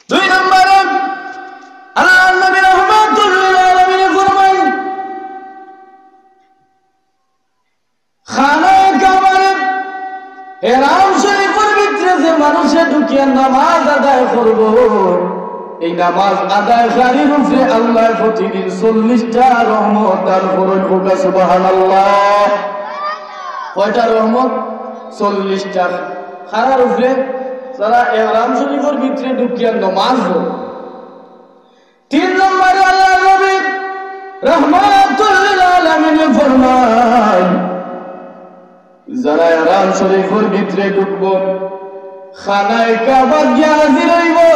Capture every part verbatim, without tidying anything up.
দুই নম্বরে আল্লাহর নবী রহমাতুল লিল আলামিনে ফরমাইন, খানায়ে কাবারে হেরাম শরীফর ভিতরে যে মানুষে ঢুকিয়া নামাজ আদায় করবো, এই নামাজ আদায়কারীর উপরে আল্লায় প্রতিদিন চল্লিশটা রহমত দান করইন। কউক্কা সুবহানাল্লাহ। কয়টা রহমত? চল্লিশটা। কারার উপরে? যারা হেরাম শরীফর ভিতরে ঢুকিয়া নামাজ পড়ে। তিন নম্বরে আল্লাহর নবী রহমাতুল লিল আলামিনে ফরমাইন, যারা হেরাম শরীফর ভিতরে ঢুকবো, খানায়ে কাবাত গিয়া হাজির অইবো,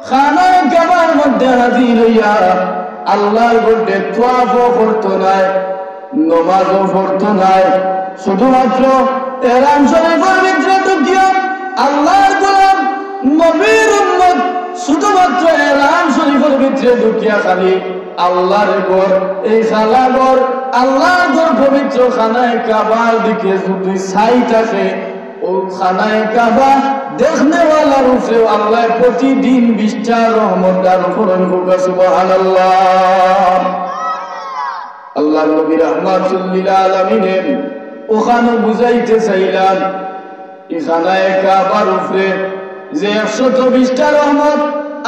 খানায়ে কাবার মধ্যে হাজির অইয়া আল্লাহর ঘরো তওয়াফও করতো নায়, নামাজও পড়তো নায়, শুধুমাত্র হেরাম শরীফর ভিতরে ঢুকিয়া আল্লাহর গোলাম, নবীর উম্মত, শুধুমাত্র হেরাম শরীফর ভিতরে ঢুকিয়া খালি আল্লাহর ঘর, এই খালা ঘর, আল্লাহর ঘর পবিত্র খানায়ে কাবার দিকে যদি চাই থাকে, অউ খানায়ে কাবা দেখনেওয়ালার উপরেও আল্লায় প্রতিদিন বিশটা রহমত দান করইন। কউক্কা সুবহানাল্লাহ। আল্লাহর নবী রহমাতুল লিল আলামিনে অখানো বুঝাইতে চাইলা, ই খানায়ে কাবার উপরে যে একশত বিশটা রহমত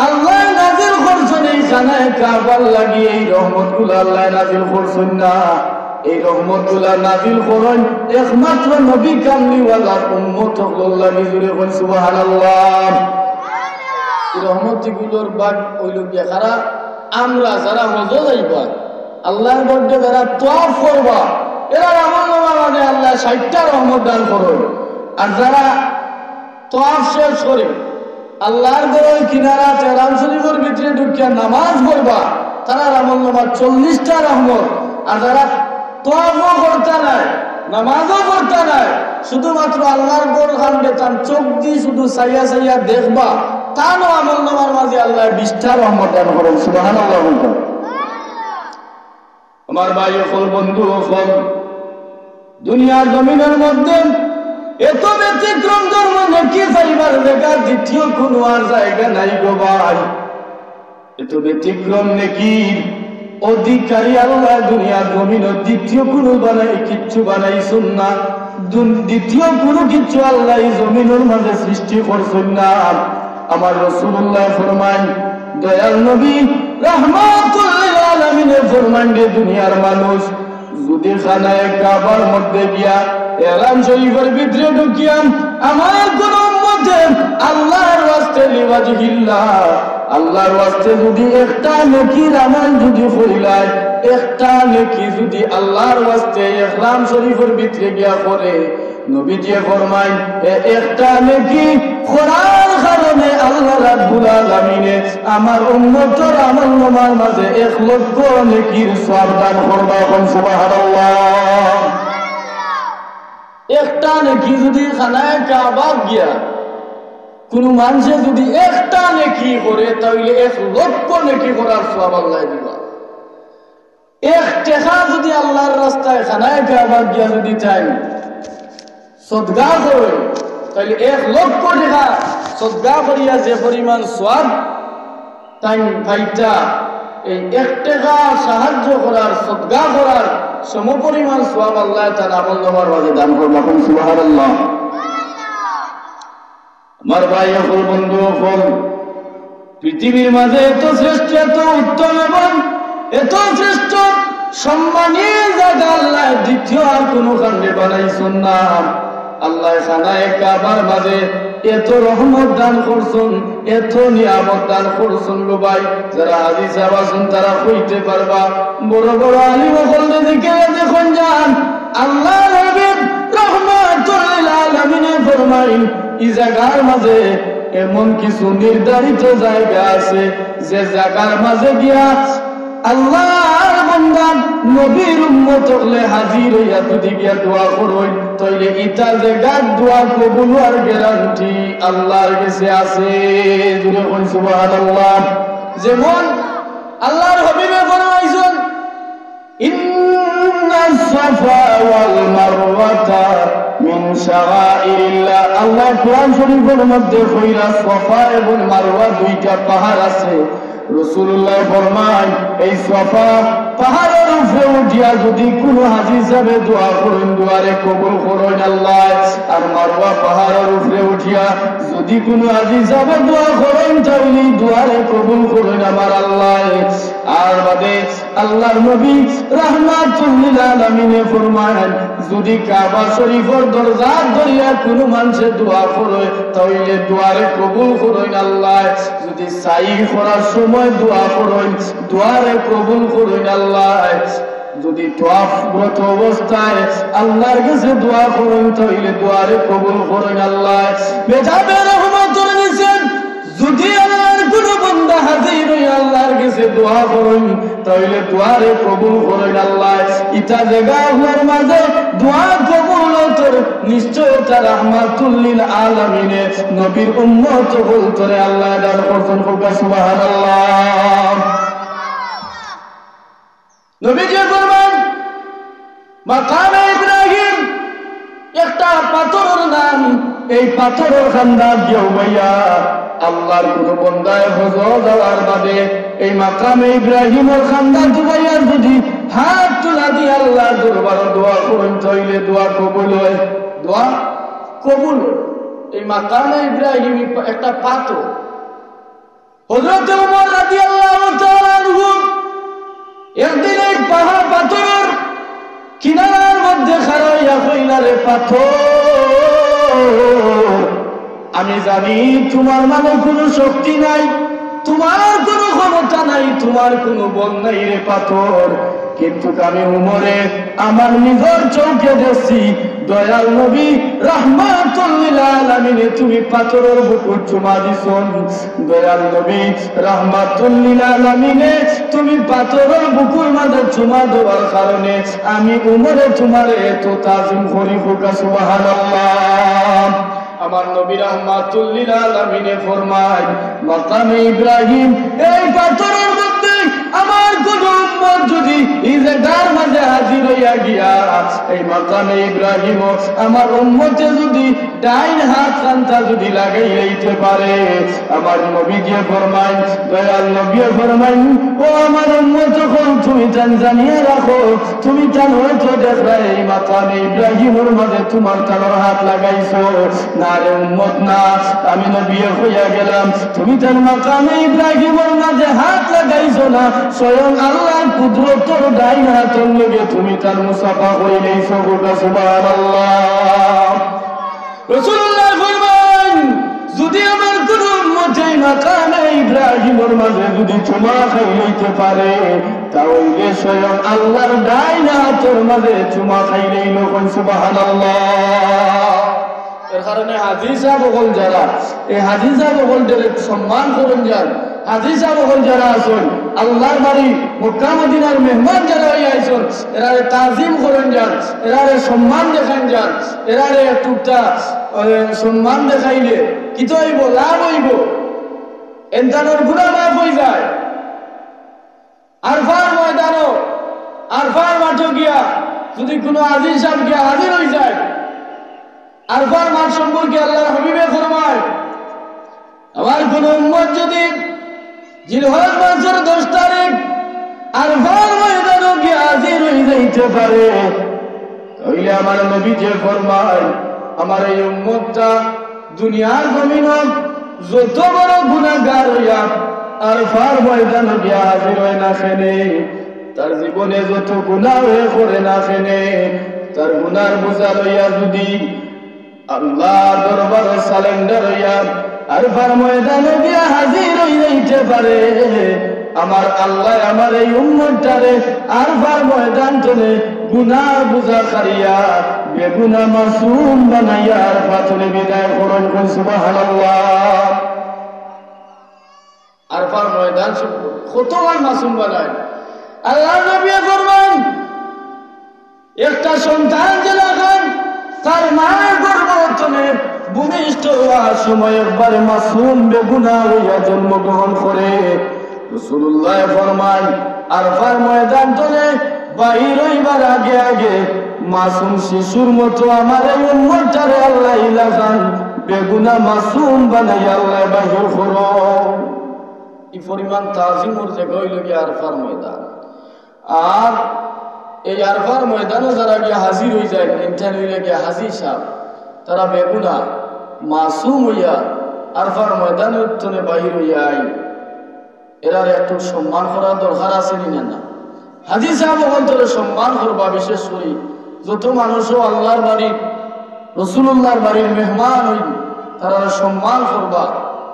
আল্লায় নাজিল করছইন, এই খানায়ে কাবার লাগি এই রহমতগুলা আল্লায় নাজিল করছইন না। এই রহমতগুলা নাজিল করইন একমাত্র নবী কামলিওয়ালার উম্মত অকলর লাগি। জোরে কইন সুবহানাল্লাহ। এই রহমত ইগুলোর ভাগ অইলো গিয়া কারা? আমরা যারা হজো যাইবা, আল্লাহর ঘরো যারা তওয়াফ করবা, এরার আমলনামার মাঝে আল্লায় ষাইটটা রহমত দান করইন। আর যারা তওয়াফ শেষ করি আল্লাহর ঘরর কিনারাত হেরাম শরীফর ভিতরে ঢুকিয়া নামাজ পড়বা, তারার আমলনামাত চল্লিশটা রহমত। আর যারা তওয়াফও করতা নায়, নামাজও পড়তা নায়, শুধুমাত্র আল্লাহর ঘর খানরে তান চউখ দি শুধু চাইয়া চাইয়া দেখবা, তানও আমলনামার মাঝে আল্লায় বিশটা রহমত দান করইন। সুবহানাল্লাহ বলতো। আমার ভাই অকল, বন্ধু অকল, দুনিয়ার জমিনর মধ্যে এত ব্যতিক্রম ধর্ম নেকি পাইবার জাগা দ্বিতীয় কুনু আর জাগা নাই গো ভাই। এত ব্যতিক্রম নেকির অধিকারী আল্লায় দুনিয়ার জমিনো দ্বিতীয় কুনু বানাই, কিচ্ছু বানাইছইন না। দুন-, দ্বিতীয় কুনু কিচ্ছু আল্লায় ই জমিনর মাঝে সৃষ্টি করছইন না। আমার রাসূলুল্লায় ফরমাইন, দয়াল নবী রহমাতুল লিল আলামিনে ফরমাইন, রে দুনিয়ার মানুষ, যুদি খানায়ে কাবার মধ্যে গিয়া, হেরাম শরীফর ভিতরে ঢুকিয়া, আমার কুনু উম্মতে আল্লাহর ওয়াস্তে লিওয়াজহিল্লাহ, আল্লাহর ওয়াস্তে যুদি একটা নেকির আমল যুদি করিলায়, একটা নেকি যুদি আল্লাহর ওয়াস্তে হেরাম শরীফর ভিতরে গিয়া করে, নবীজিয়ে ফরমাইন, এ একটা নেকি করার কারণে আল্লাহ রাব্বুল আলামিনে আমার উম্মতর আমলনামার মাঝে এক লক্ষ নেকির সওয়াব দান করবা। কউক্কা সুবহানাল্লাহ। একটা নেকি যুদি খানায়ে কাবাত গিয়া কুনু মানষে যুদি একটা নেকি করে, তাইলে এক লক্ষ নেকি করার সওয়াব আল্লায় দিবা। এক টেকা যুদি আল্লাহর রাস্তায় খানায়ে কাবাত গিয়া যুদি তাইন সদকা করে, তাইলে এক লক্ষ টেকা সদকা করিয়া যে পরিমাণ সওয়াব তাইন পাইতা, এই এক টেকা সাহায্য করার, সদকা করার সমপরিমাণ সওয়াব আল্লায় তান আমলনামার মাঝে দান করবা। কউক্কা সুবহানাল্লাহ। আমার ভাই অকল, বন্ধু অকল, পৃথিবীর মাঝে এত শ্রেষ্ঠ, এত উত্তম এবং এত শ্রেষ্ঠ সম্মানী জাগা আল্লায় দ্বিতীয় আর কুনু খানরে বানাইছইন না। আল্লায় খানায়ে কাবার মাঝে এত রহমত দান করছইন, এত নিয়ামত দান করছইন গো ভাই। যারা হাজি সাব আছইন তারা কইতে পারবা, বড় বড় আলিম অকলরে জিকাইয়া দেখইন যান। আল্লাহর হাবিব রহমাতুল লিল আলামিনে ফরমাইন, ই জাগার মাঝে এমন কিছু নির্ধারিত জাগা আছে, যে জাগার মাঝে গিয়া আল্লাহর বান্দা নবীর উম্মত অকলে হাজির অইয়া যুদি গিয়া দোয়া করইন, তাইলে ইতা জাগাত দোয়া কবুল অওয়ার গ্যারান্টি আল্লাহর গেছে আছে। জোরে কউক্কা সুবহানাল্লাহ। যেমন আল্লাহর হাবিবে ফরমাইছইন, إن الصفا والمروة من شعائر الله। আল্লায় কোরআন শরীফর মধ্যে কইরা, সফা এবং মারওয়া দুইটা পাহাড় আছে। রাসূলুল্লায় ফরমাইন, এই সফা পাহাড়র উপরে উঠিয়া যুদি কুনু হাজি সাবে দোয়া করইন, দোয়ারে কবুল করইন আল্লায়। আর মারওয়া পাহাড়র উপরে উঠিয়া যুদি কুনু হাজি সাবে দোয়া করইন, তাইলে দোয়ারে কবুল করইন আমার আল্লায়। আর বাদে আল্লাহর নবী রাহমাতুল লিল আলামিনে ফরমাইন, যুদি কাবা শরীফর দরজা ধরিয়া কুনু মানষে দোয়া করে, তাইলে দোয়ারে কবুল করইন আল্লায়। যুদি সাই করার সময় দোয়া করইন, দোয়ারে কবুল করইন আল্লায়। যুদি তওয়াফরত অবস্থায় আল্লাহর গেছে দোয়া করইন, তাইলে দোয়ারে কবুল করইন আল্লায়। বেজাবে রহমতর নিচে যুদি আল্লাহর কুনু বান্দা হাজির অইয়া আল্লাহর গেছে দোয়া করইন, তাইলে দোয়ারে কবুল করইন আল্লায়। ইটা জাগা অওয়ার মাঝে দোয়া কবুলতর নিশ্চয়তা রাহমাতুল লিল আলামিনে নবীর উম্মত অকলরে আল্লায় দান করছইন। কউক্কা সুবহানাল্লাহ। নবীজি ফরমাইন, মাকামে ইব্রাহিম একটা পাথরর নাম, এই পাথরর কান্দাত গিয়া উবাইয়া আল্লাহর কুনু বান্দায় হজ যাওয়ার বাদে এই মাকামে ইব্রাহিমর কান্দাত উবাইয়া যুদি হাত তুলা দিয়া আল্লাহর দরবারো দোয়া করইন, তাইলে দোয়া কবুল অয়, দোয়া কবুল অয়। এই মাকামে ইব্রাহিম একটা পাথর। হযরতে উমর রাদিয়াল্লাহু তাআলা আনহু একদিন এই পাহাড় পাথরর কিনারার মধ্যে খাড়া অইয়া কইলা, "রে পাথর, আমি জানি তুমার মানে কুনু শক্তি নাই, তুমার কুনু ক্ষমতা নাই, তুমার কুনু বল নাই রে পাথর, কিন্তু আমি উমরে আমার নিজর চউখে দেখছি, দয়াল নবী রাহমাতুল লিল আলামিনে তুমি পাথরর বুকুত চুমা দিছইন।" দয়াল নবী রাহমাতুল লিল আলামিনে তুমি পাথরর বুকুর মাঝে চুমা দেওয়ার কারণে আমি উমরে তুমারে এত তাজিম করি। কউক্কা সুবহানাল্লাহ। আমার নবী রাহমাতুল লিল আলামিনে ফরমাইন, মাকামে ইব্রাহিম এই পাথরর মধ্যে আমার কুনু উম্মত যুদি ই জাগার মাঝে হাজির অইয়া গিয়া এই মাকামে ইব্রাহিমো আমার উম্মতে যুদি ডাইন হাত কান্দাত যুদি লাগাই লইতে পারে, আমার নবীজিয়ে ফরমাইন, দয়াল নবীয়ে ফরমাইন, "ও আমার উম্মত অকল, তুমি তান জানিয়া রাখো, তুমি তান হয়তো দেখরায় এই মাকামে ইব্রাহিমর মাঝে তুমার তানর হাত লাগাইছো। না রে উম্মত, না, আমি নবীয়ে কইয়া গেলাম, তুমি তান মাকামে ইব্রাহিমর মাঝে হাত লাগাইছো না, স্বয়ং আল্লাহর কুদরতর ডাইন হাতর লগে তুমি তান মুসাফা করি লইছো।" কউক্কা সুবহানাল্লাহ। রাসূলুল্লাহ ফরমাইন, যুদি আমার কুনু উম্মতে মাকামে ইব্রাহিমর মাঝে যুদি চুমা খাই লইতে পারে, তাইলে স্বয়ং আল্লাহর ডাইন হাতর মাঝে চুমা খাইলাইলো। কউক্কা সুবহানাল্লাহ। এর কারণে হাজি সাব অকল যারা, এই হাজি সাব অকলরে সম্মান করইন যান, হাজি সাব অকল যারা আছইন, আল্লাহর বাড়ি মক্কা মদিনার মেহমান যারা অইয়া আইছইন, এরারে তাজিম করইন যান, এরারে সম্মান দেখাইন যান, এরারে একটুকটা, এ, সম্মান দেখাইলে কিতা অইবো? লাভ অইবো। এনতানর গুনা মাফ অইযায়। আরফার ময়দানো, আরফার মাঠো গিয়া যুদি কুনু হাজি সাব গিয়া হাজির অইযায়, আরফার মাঠ সম্পর্কে আল্লাহর হাবিবে ফরমাইন, আমার কুনু উম্মত যুদি জিলহজ মাসর দশ তারিখ আরফার ময়দানো গিয়া হাজির অইযাইতে পারে, তাইলে আমার নবীজিয়ে ফরমাইন, আমার এই উম্মতটা দুনিয়ার জমিনো যত বড় গুনাগার অইয়া আরফার ময়দানো গিয়া হাজির অয় না কেনে, তার জীবনে যত গুনা অয় করে না কেনে, তার গুনার বুঝা লইয়া যুদি আল্লাহর দরবারো surrender অইয়া আরফার ময়দানো গিয়া হাজির অইযাইতে পারে, আমার আল্লায় আমার এই উম্মতটারে আরফার ময়দান তনে গুনার বুঝা কাড়িয়া বেগুনা মাসুম বানাইয়া আরফা তনে বিদায় করইন। কউক্কা সুবহানাল্লাহ। আরফার ময়দান সম্পর্কে কতবার মাসুম বানাইন। আল্লাহর নবীয়ে ফরমাইন, একটা সন্তান যেলাখান তার মার গর্ভ তনে ভূমিষ্ঠ অওয়ার সময় একবারে মাসুম বেগুনা অইয়া জন্মগ্রহণ করে, রাসূলুল্লায় ফরমাইন, আরফার ময়দান তনে বাহির অইবার আগে আগে মাসুম শিশুর মতো আমার এই উম্মতটারে আল্লায় ইলাখান বেগুনা মাসুম বানাইয়া আল্লায় বাহির করো। ই পরিমাণ তাজিমর জাগা অইলো গিয়া আরফার ময়দান। আর এই আরফার ময়দানো যারা গিয়া হাজির অইযায়, ইনতান অইলা গিয়া হাজি সাব, তারা বেগুনা মাসুম অইয়া আরফার ময়দানর তনে বাহির অইয়া আইন। এরার একটু সম্মান করার দরকার আছে নি না? না, হাজি সাব অকলতরে সম্মান করবা, বিশেষ করি যত মানুষও আল্লাহর বাড়ির, রসুলুল্লাহর বাড়ির মেহমান অইন, তারারে সম্মান করবা,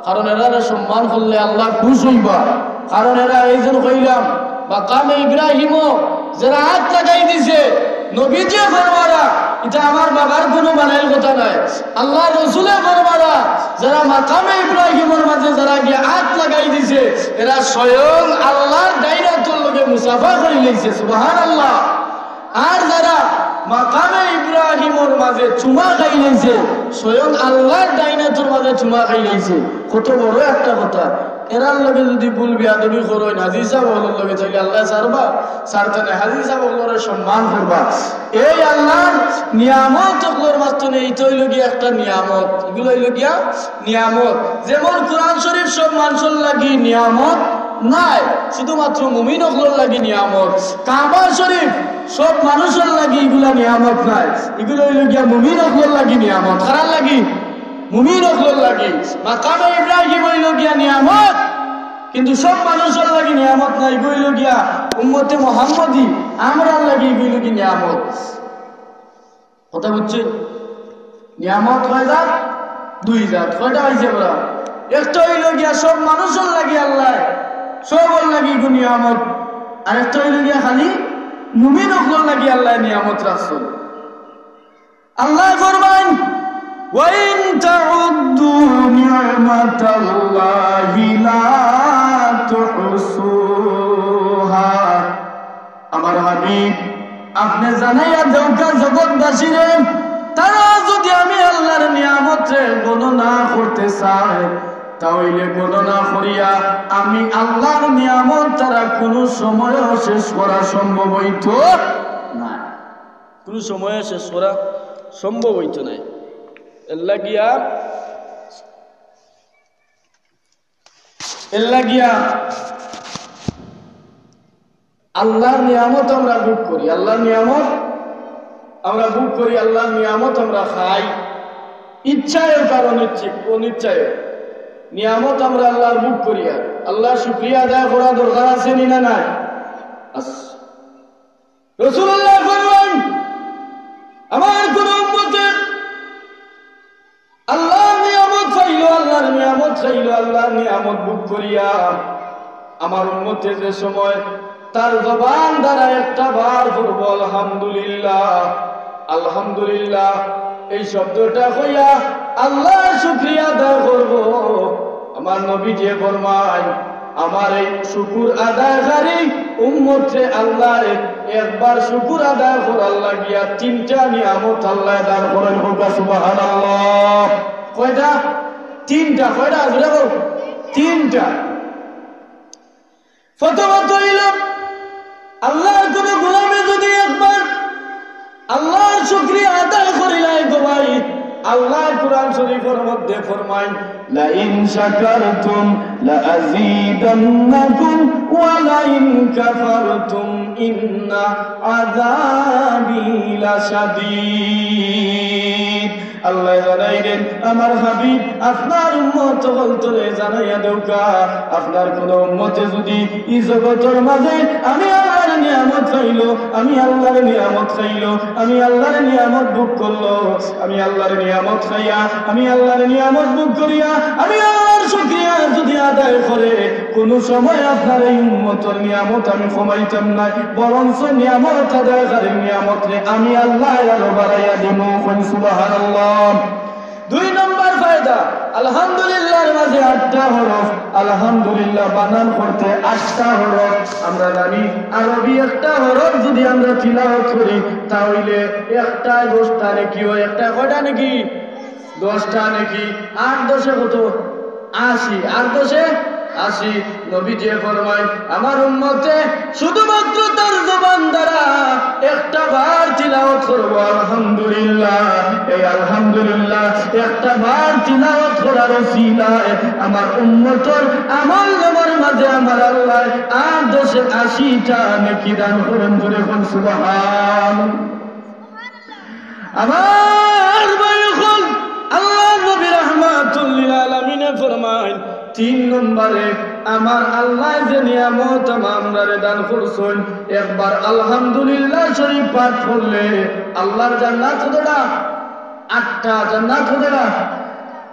কারণ এরারে সম্মান করলে আল্লাহ খুশ অইবা। কারণ এরা এই যে কইলাম, মাকামে ইব্রাহিমও যারা আত লাগাই দিছে, নবীজিয়ে ফরমারা, ইটা আমার বাবার কুনু বানাইল কথা নায়। আল্লাহর রসুলে ফরমারা, যারা মাকামে ইব্রাহিমর মাঝে যারা গিয়া আত লাগাই দিছে, এরা স্বয়ং আল্লাহর ডাইন আতর লগে মুসাফা করি লাইছে। সুবহানাল্লাহ। আর যারা মাকামে ইব্রাহিমর মাঝে চুমা খাই লাইছে, স্বয়ং আল্লাহর ডাইন আতর মাঝে চুমা খাই লাইছে। কত বড় একটা কথা। এরার লগে যদি ভুল বেয়াদবি করইন হাজি সাব অকলর লগে, তাইলে আল্লায় ছাড়বা? ছাড়তা নায়। হাজি সাব অকলরে সম্মান করবা। এই আল্লাহর নিয়ামত অকলর মাঝখানে ইটা অইলো গিয়া একটা নিয়ামত। ইগুলা অইলো গিয়া নিয়ামত। যেমন কোরআন শরীফ সব মানুষর লাগি নিয়ামত নায়, শুধুমাত্র মুমিন অকলর লাগি নিয়ামত। কাবা শরীফ সব মানুষর লাগি ইগুলা নিয়ামত নায়, ইগুলা অইলো গিয়া মুমিন অকলর লাগি নিয়ামত। কারার লাগি? মুমিন অকলর লাগি। মাকামে ইব্রাহিম অইলো গিয়া নিয়ামত, কিন্তু সব মানুষর লাগি নিয়ামত নায়, ইগু অইলো গিয়া উম্মতে মোহাম্মদী, আমরার লাগি ইগু অইলো গিয়া নিয়ামত। কথা বুঝছইন? নিয়ামত কয় জাত? দুই জাত। কয়টা পাইছি আমরা? একটা অইলো গিয়া সব মানুষর লাগি আল্লায়, সবর লাগি ইগু নিয়ামত, আর একটা অইলো গিয়া খালি মুমিন অকলর লাগি আল্লায় নিয়ামত রাখছইন। আল্লায় ফরমাইন, "ওয়া ইন তাউদ্দু নি'মাতাল্লাহি লা তুহসুহা।" আমার হাবিব, আপনে জানাইয়া দেউক্কা জগৎবাসীরে, তারা যদি আমি আল্লাহর নিয়ামতরে গণনা করতে চায়, তা অইলে গণনা করিয়া আমি আল্লাহর নিয়ামত তারা কুনু সময়ও শেষ করা সম্ভব অইতো নায়। কুনু সময়ও শেষ করা সম্ভব অইতো নায়। এর লাগিয়া, এর লাগিয়া আল্লাহর নিয়ামত আমরা ভোগ করি, আল্লাহর নিয়ামত আমরা ভোগ করি, আল্লাহর নিয়ামত আমরা খাই, ইচ্ছায় হোক আর অনিচ্ছায়, অনিচ্ছায় হোক, নিয়ামত আমরা আল্লাহর ভোগ করি। আর আল্লাহর শুকরিয়া আদায় করা দরকার আছে নি না নাই? আছে। রাসূলুল্লাহ ফরমান, আমার কোন উম্মতে আল্লাহর নিয়ামত পাইলো, আল্লাহর নিয়ামত খাইলো, আল্লাহর নিয়ামত ভোগ করিয়া, আমার উম্মতে যে সময় তার জবান দ্বারা একটা বার পড়বো আলহামদুলিল্লাহ, আলহামদুলিল্লাহ, এই শব্দটা কইয়া আল্লাহর শুকরিয়া আদায় করবো। আমার নবীজিয়ে ফরমায়, আমার এই শুকুর আদায়কারী উম্মতরে আল্লায় একবার শুকুর আদায় করার লাগিয়া তিনটা নিয়ামত আল্লায় দান করইন। কউক্কা সুবহানাল্লাহ। কয়টা? তিনটা। কয়টা? জোরে কউক্কা। তিনটা। প্রথমত অইলো, আল্লাহর কোন গোলামে যদি একবার আল্লাহর শুকরিয়া আদায় করিলায় গো ভাই, আল্লায় কোরআন শরীফর মধ্যে ফরমাইন, "লাইন শাকারতুম লাআযীদান্নাকুম ওয়া লাইন কাফারতুম ইন্না আযাবী লাশাদীদ।" আল্লায় জানাইরা, আমার হাবিব, আপনার উম্মত অকলতরে জানাইয়া দেউক্কা, আপনার কোন উম্মতে যদি ই জগতর মাঝে আমি আল্লাহর নিয়ামত পাইলো, আমি আল্লাহর নিয়ামত খাইলো, আমি আল্লাহর নিয়ামত ভোগ করলো, আমি আল্লাহর নিয়ামত খাইয়া, আমি আল্লাহর নিয়ামত ভোগ করিয়া, আমি আল্লাহর শুকরিয়া যদি আদায় করে, কুনু সময় আপনার এই উম্মতর নিয়ামত আমি কমাইতাম নায়, বরঞ্চ নিয়ামত আদায়কারীর নিয়ামতরে আমি আল্লায় আরো বাড়াইয়া দিমু। কইন সুবহানাল্লাহ। দুই নম্বর ফায়দা, আলহামদুলিল্লাহর মাঝে আটটা হরফ, আলহামদুলিল্লাহ বানান করতে আটটা হরফ। আমরা জানি আরবি একটা হরফ যদি আমরা তিলাওয়াত করি, তা অইলে একটা দশটা নেকি অয়, একটা কয়টা নেকি? দশটা নেকি? আট দশে কত? আশি। আট দশে আশি, নবীজি ফরমাইন, আমার উম্মতে শুধুমাত্র তার জবান দ্বারা একটা বার তিলাওয়াত করবো আলহামদুলিল্লাহ। এই আলহামদুলিল্লাহ একটা বার তিলাওয়াত করার উসিলায় আমার উম্মতর আমল নামার মাঝে আমার আল্লাহ আর দশে আশিটা নেকি দান করইন। জোরে কইন সুবহান। আমার ভাই অকল, আল্লাহর নবী রাহমাতুল লিল আলামিনে ফরমাইন, তিন নম্বরে আমার আল্লাহ যে নিয়ামত আমরারে দান করছইন, একবার আলহামদুলিল্লাহ শরীফ পাঠ করলে আল্লাহর জান্নাত কতটা? আটটা। জান্নাত কতটা?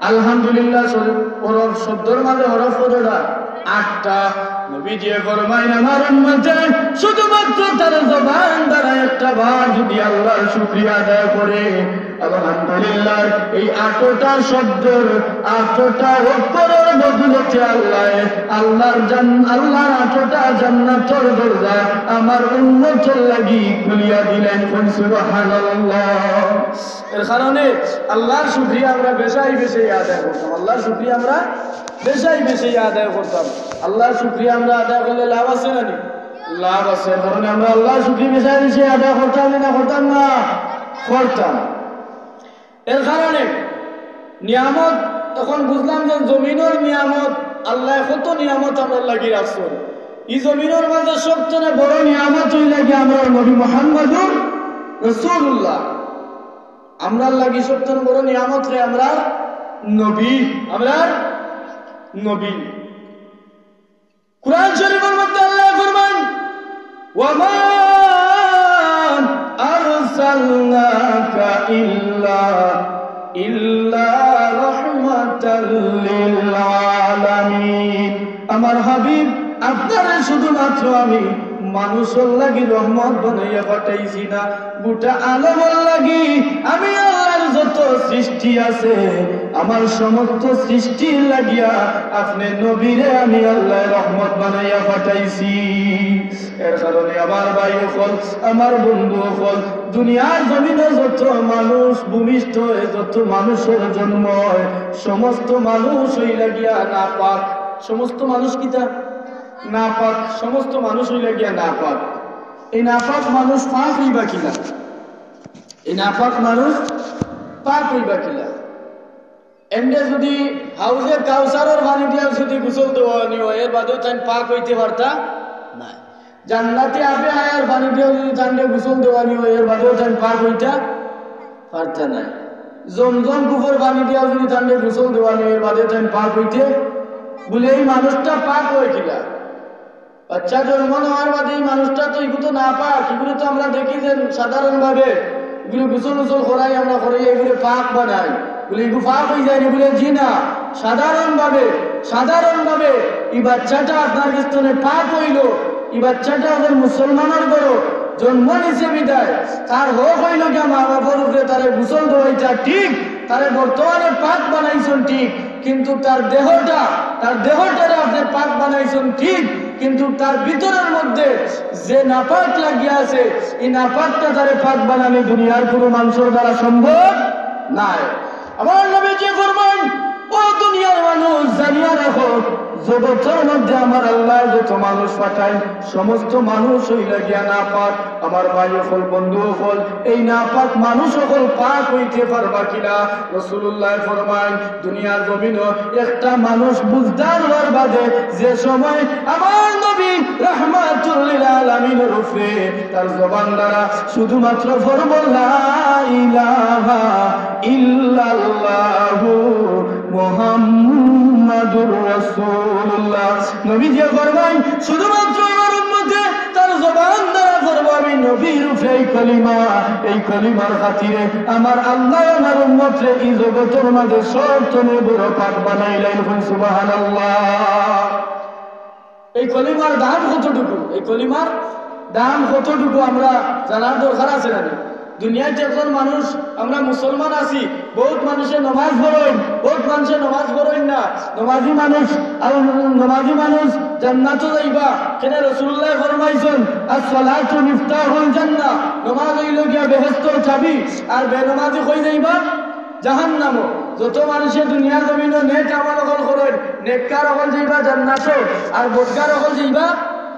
আলহামদুলিল্লাহ শরীফ হরফ, শব্দর মাঝে হরফ কতটা? আটটা। নবীজি ফরমাইন, আমার উম্মতে শুধুমাত্র তার জবান দ্বারা একটা বার যদি আল্লাহর শুকরিয়া আদায় করে, আলহামদুলিল্লাহ, এই আটটা শব্দর, আটটা অক্ষরর বদৌলতে আল্লাহ, আল্লাহর জান-, আল্লাহর আটটা জান্নাতর দরজা আমার উম্মতর লাগি খুলিয়া দিলাইন। কইন সুবহানাল্লাহ। এর কারণে আল্লাহর শুকরিয়া আমরা বেশাই বেশি আদায় করতাম। আল্লাহর শুকরিয়া আমরা বেশাই বেশি আদায় করতাম। আল্লাহর শুকরিয়া আমরা আদায় করলে লাভ আছে না নি? লাভ আছে। এর কারণে আমরা আল্লাহর শুকরিয়া বেশাই বেশি আদায় করতাম না, করতাম না? করতাম। এর কারণে নিয়ামত, এখন বুঝলাম যে জমিনর নিয়ামত, আল্লাহ কত নিয়ামত আমরার লাগি রাখছইন। এই জমিনর মাঝে সবচেয়ে বড় নিয়ামত অইলা গিয়া আমরার নবী মুহাম্মাদুর রাসূলুল্লাহ। আমরার লাগি সবচেয়ে বড় নিয়ামত রে আমরার নবী, আমরার নবী। কুরআন শরীফর মধ্যে আল্লাহ ফরমাইন, "ওয়া মা আরসালনাকা ইল্লা, ইল্লা রাহমাতাল লিল আলামিন।" আমার হাবিব, আপনারে শুধুমাত্র আমি মানুষর লাগি রহমত বানাইয়া পাঠাইছি না, গোটা আলমর লাগি আমি আল্লাহর যত সৃষ্টি আছে, আমার সমস্ত সৃষ্টির লাগিয়া আপনে নবীরে আমি আল্লাহ রহমত বানাইয়া পাঠাইছি। এর কারণে আমার ভাই অকল, আমার বন্ধু অকল, দুনিয়ার জমিনো যত মানুষ ভূমিষ্ঠ অয়, যত মানুষর জন্ম অয়, সমস্ত মানুষ অইলা গিয়া নাপাক। সমস্ত মানুষ কিতা? নাপাক। সমস্ত মানুষ অইলা গিয়া নাপাক। এই নাপাক মানুষ পাক অইবা কিলা? এই নাপাক মানুষ পাক অইবা কিলা? এমনে যদি হাউজে কাউসারর পানি দিয়া যদি গোসল দেওয়ানি অয়, এর বাদেও তাইন পাক অইতে পারতা নায়। জান্নাতে আবে হায়ার পানি দিয়া যদি তানরে গোসল দেওয়ানি অয়, এর বাদেও তাইন পাক অইতা পারতা নায়। জমজম কূপর পানি দিয়া যদি তানরে গোসল দেওয়ানি অয়, এর বাদে তাইন পাক অইতে, বলে এই মানুষটা পাক অয় কিলা? বাচ্চা জন্ম নেওয়ার বাদে এই মানুষটা তো, এগুলো তো নাপাক, এগুলো তো আমরা দেখি যে সাধারণভাবে এগুলো গোসল গোসল করাই, আমরা করাই, এগুলো পাক বানাই, বলে এগুলো পাক অই যায়নি? বলে জি না, সাধারণভাবে, সাধারণভাবে এই বাচ্চাটা আপনার কাছ থেকে পাক অইলো, এই বাচ্চাটা আপনার মুসলমানের ঘরো জন্ম নিছে বিদায়, তার হক অইলো গিয়া মা বাবার উপরে তারে গোসল দেওয়াইতা ঠিক, তারে বর্তমানে পাক বানাইছইন ঠিক, কিন্তু তার দেহটা, তার দেহটারে আপনে পাক বানাইছইন ঠিক, কিন্তু তার ভিতরের মধ্যে যে নাপাক লাগিয়া আছে, এই নাপাকটা তারে পাক বানানি দুনিয়ার কোনো মানুষর দ্বারা সম্ভব নায়। আমার নবীজি ফরমাইন, ও দুনিয়ার মানুষ, জানিয়া রাখো, জগতের মধ্যে আমার আল্লাহ যত মানুষ পাঠাইন, সমস্ত মানুষ অইলা গিয়া নাপাক। আমার ভাই অকল, বন্ধু অকল, এই নাপাক মানুষ অকল পাক অইতে পারবা কিলা? রাসূলুল্লাহ ফরমাইন, দুনিয়ার জমিনো একটা মানুষ বুঝদার অওয়ার বাদে যে সময় আমার নবী রাহমাতুল লিল আলামিনের উপরে তার জবান দ্বারা শুধুমাত্র ফরমাইন, লা ইলাহা ইল্লাল্লাহু মুহাম্মাদুর রাসূলুল্লাহ। নবীজি ফরমাইন, শুধুমাত্র আমার উম্মতে তার জবান দ্বারা ফরমাইবো, আমি নবীর উপরে এই কলিমা, এই কলিমার খাতিরে আমার আল্লাহ আমার উম্মতরে এই জগতের মাঝে সব তনে বড় পাক বানাইলাইন। কইন সুবহানাল্লাহ। এই কলিমার দাম কতটুকু, এই কলিমার দাম কতটুকু আমরা জানার দরকার আছে না? দুনিয়াত একজন মানুষ, আমরা মুসলমান আছি, বহুত মানুষে নমাজ পড়ইন, বহুত মানুষে নমাজ পড়ইন না। নমাজি মানুষ, আর নমাজি মানুষ জান্নাতো যাইবা। কেনে রাসূলুল্লাহ ফরমাইছইন, "আস-সালাতু মিফতাহুল জান্নাহ", নমাজ অইলো গিয়া বেহেস্তর চাবি। আর বেনমাজি কই যাইবা? জাহান্নামো। যত মানুষে দুনিয়ার জমিনো নেক আমল অকল করইন, নেককার অকল যাইবা জান্নাতো, আর বদকার অকল যাইবা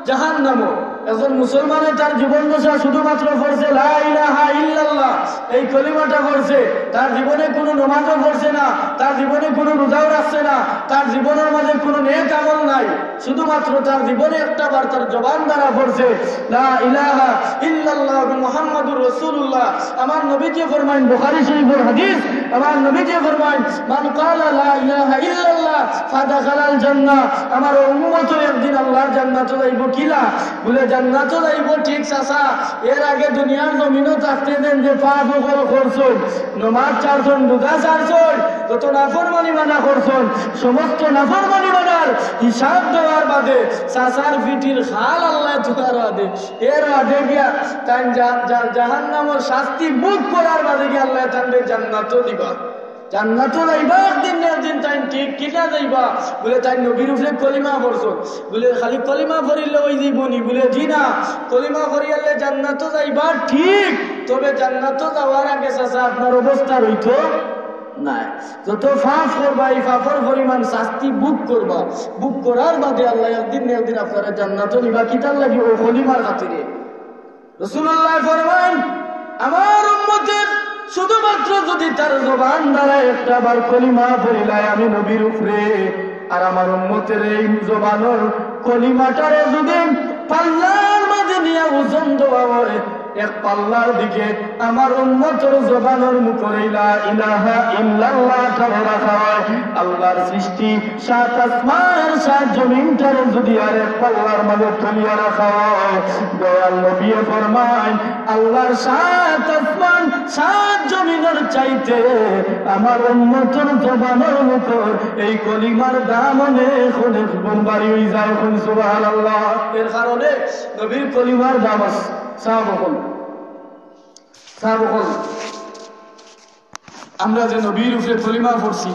জাহান্নামো। একজন মুসলমানে তার জীবন দশা শুধুমাত্র পড়ছে লা ইলাহা ইল্লাল্লাহ, এই কলিমাটা পড়ছে, তার জীবনে কোনো নমাজও পড়ছে না, তার জীবনে কোনো রোজাও রাখছে না, তার জীবনের মাঝে কোনো নেক আমল নাই, শুধুমাত্র তার জীবনে একটা বার তার জবান দ্বারা পড়ছে লা ইলাহা ইল্লাল্লাহু মুহাম্মাদুর রাসূলুল্লাহ। আমার নবীজি ফরমাইন, বুখারী শরীফের হাদিস, আমার নবীজি ফরমাইন, মান ক্বালা লা ইলাহা ইল্লাল্লাহ ফাদাখালাল জান্নাহ। আমার উম্মত একদিন আল্লাহর জান্নাতো যাইবো। কিলা? বুলে জান্নাতো যাইবো, ঠিক চাচা, এর আগে দুনিয়ার জমিনো থাকতে যেন যে পাপ অকল করছইন, নমাজ ছাড়ছইন, রোজা ছাড়ছইন, যত নাফরমানি মানা করছইন, সমস্ত নাফরমানি মানার হিসাব দেওয়ার বাদে চাচার পিঠির খাল আল্লায় ধোয়ার বাদে, এর বাদে গিয়া তাইন জা-, জা-, জাহান্নামর শাস্তি ভোগ করার বাদে গিয়া আল্লায় তানরে জান্নাতো দিবা। জান্নাতো যাইবা একদিন না একদিন তাইন, ঠিক কিলা যাইবা? বুলে তাইন নবীর উপরে কলিমা পড়ছইন। বুলে খালি কলিমা পড়িলে অইযিবো নি? বুলে জি না, কলিমা পড়িয়ালে জান্নাতো যাইবা ঠিক, তবে জান্নাতো যাওয়ার আগে চাচা আপনার অবস্থা রইতো নায়। যত পাপ করবা, এই পাপর পরিমাণ শাস্তি ভোগ করবা। ভোগ করার বাদে আল্লায় একদিন না একদিন আপনারে জান্নাতো নিবা। কিতার লাগি? অউ কলিমার খাতিরে। রাসূলুল্লাহ ফরমাইন, আমার উম্মতে শুধুমাত্র যদি তার জবান দ্বারা একটা বার কলিমা পড়িলায় আমি নবীর উপরে, আর আমার উম্মতের এই জবানর কলিমাটারে যদি পাল্লার মাঝে নিয়া ওজন দেওয়া হয়, এক পাল্লার দিকে আমার উম্মতর জবানর মুখর এই লা ইলাহা ইল্লাল্লাহটারে রাখা হয়, আল্লাহর সৃষ্টি সাত আসমান সাত জমিনটারে যদি আরেক পাল্লার মাঝে তুলিয়া রাখা হয়, দয়াল নবীয়ে ফরমাইন, আল্লাহর সাত আসমান সাত জমিনর চাইতে আমার উম্মতর জবানর মুখর এই কলিমার দাম অনেক অনেক গুণ বাড়ি অইযায়। কইন সুবহানাল্লাহ। এর কারণে নবীর কলিমার দাম আছে। সাহাবা অকল, সাহাবা অকল, আমরা যে নবীর উপরে কলিমা পড়ছি,